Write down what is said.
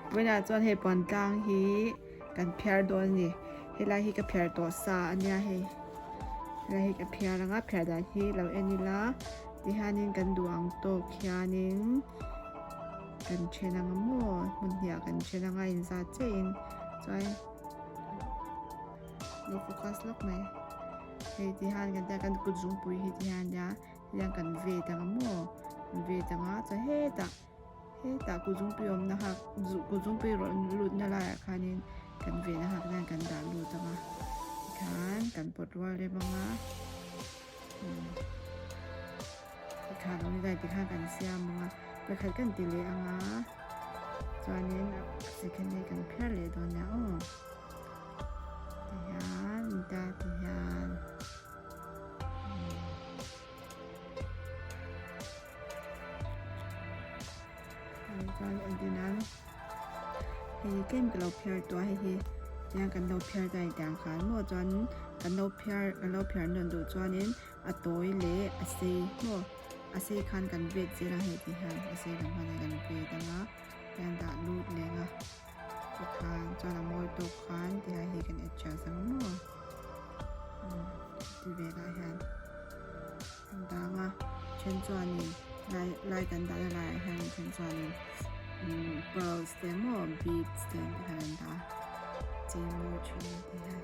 Vawiinah chuan hei puan tlang hi kan phiar dawn a ni helai hi ka phiar tawh sa a nia hei helai hi ka phiar ang a phiar dan hi lo en ila tihianin kan duh ang tawk hianin kan then ang a maw hmun hnih ah kan then ang a inzat chiahin chuan lo focus lawk mai hei tihian kan tia kan kut zungpui hi tihian nia hian kan vet ang a maw kan vet ang a chuan hetah hetah kut zungpui awmna kha kut zungpui rawn lutna laiah khanin kan vehna kha hian kan dah lut ang a tikhan kan pawt rual rem ang a tikhan awm zai tikhan kan siam ang a pakhat kan ti leh ang a chuanin a second hi kan phiar leh dawn nia aw tihian ta tihian. Chuan entir nan hei tlem ka lo phiar tawh a hei hi tiang kan lo phiar ta ni tiang khan maw chuan kan lo phiar kan lo phiar nawn duh chuanin a tawi leh a sei maw a sei khan kan vet zel a hei ti hian a sei lam khan kan vet ang a tiang dah lut leng a tikhan chuan a mawi tawk khan tiang hi kan adjust ang maw. Ti velah hian an dang a then chuanin lai lai kan dahna laiah hian then chuanin umm pearls te maw beads te ang te khan an dah a chei mawi thin te hian.